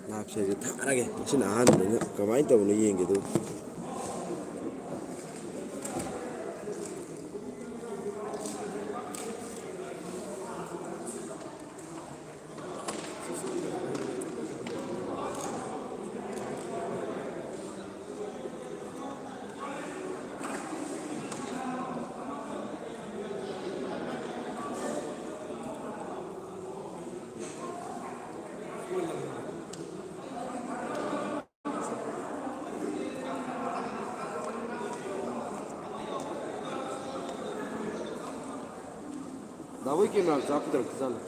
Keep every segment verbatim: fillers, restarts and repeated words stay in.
ꯂꯥꯏꯐꯁꯦ ꯊꯥꯔꯒꯦ, ꯉꯁꯤꯅ ꯑꯍꯥꯟꯕꯅꯤꯅ ꯀꯃꯥꯏꯅ ꯇꯧꯕꯅꯣ ꯌꯦꯡꯒꯦ ꯑꯗꯨ꯫ ꯗꯥꯕꯣꯏ ꯀꯦꯃꯦꯔꯥ ꯆꯥꯛꯀꯗꯧꯔꯛꯇ ꯖꯥꯠꯂꯣ?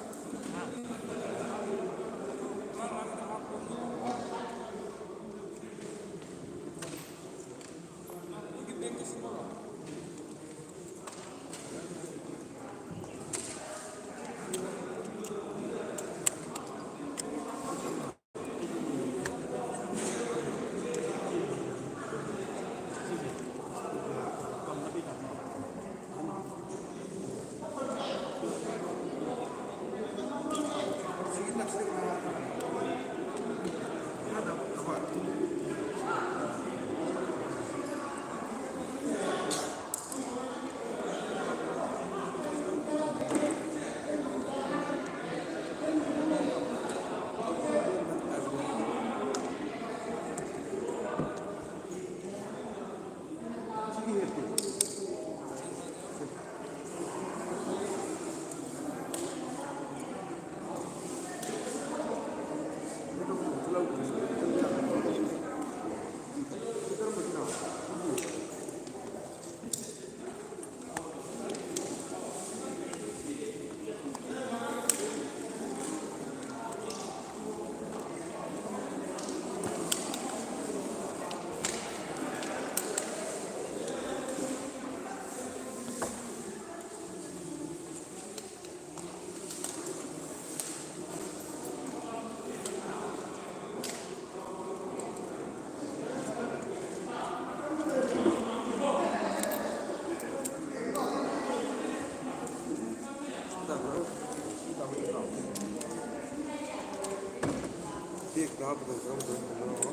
ꯕꯦꯒꯇ ꯍꯥꯞꯄꯗꯣ ꯀꯔꯝꯕꯅꯣ?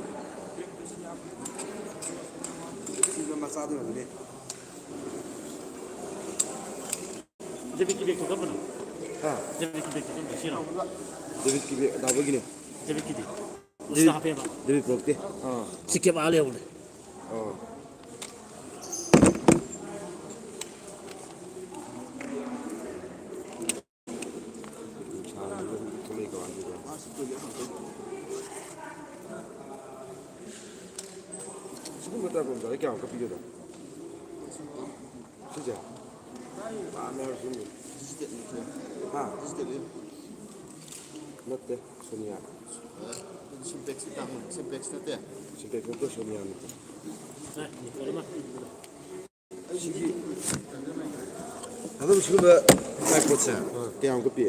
ꯁꯤꯅ ꯃꯆꯥꯗꯤ ꯑꯣꯏꯔꯝꯒꯅꯤ꯫ ꯗꯦꯕꯤꯠꯀꯤ ꯕꯦꯒꯇꯣ ꯀꯔꯝꯕꯅꯣ? ꯍꯥ? ꯗꯦꯕꯤꯠꯀꯤ ꯕꯦꯒꯇꯣ ꯀꯔꯝꯕꯅꯣ? ꯁꯤꯔꯣ? ꯗꯦꯕꯤꯠꯀꯤ ꯕꯦꯒ ꯑꯗꯥꯕꯒꯤꯅꯦ꯫ ꯗꯦꯕꯤꯠꯀꯤꯗꯤ? ꯗꯦꯕꯤꯠ, ꯁꯤꯗ ꯍꯥꯞꯄꯦꯕ꯫ ꯗꯦꯕꯤꯠ ꯄꯨꯔꯛꯇꯦ꯫ ꯑꯥ꯫ ꯁꯤ ꯀꯦꯞ ꯑꯥ ꯂꯩꯍꯧꯕꯅꯦ꯫ ꯑꯥ꯫ ꯁꯤꯒꯨꯝꯕ ꯇꯥꯏꯞ ꯑꯃꯗ ꯀꯌꯥꯃꯨꯛꯀ ꯄꯤꯒꯗ꯭ꯔꯥ? ꯁꯤꯁꯦ? ꯄꯥꯝꯃꯦ ꯍꯥꯏꯕ ꯁꯤꯒꯨꯝꯕ꯫ ꯍꯥ? ꯅꯠꯇꯦ, ꯁꯣꯅꯤꯌꯥ꯫ ꯁꯤꯝꯄꯦꯛꯁ ꯅꯠꯇꯦ꯫ ꯁꯤꯝꯄꯦꯛꯁ ꯅꯠꯇꯦ, ꯁꯣꯅꯤꯌꯥꯅꯤ꯫ ꯁꯤꯒꯤ ꯑꯗꯨꯝ ꯁꯤꯒꯨꯝꯕ ꯇ꯭ꯔꯥꯏꯄꯣꯠꯁꯦ ꯀꯌꯥꯃꯨꯛꯀ ꯄꯤ?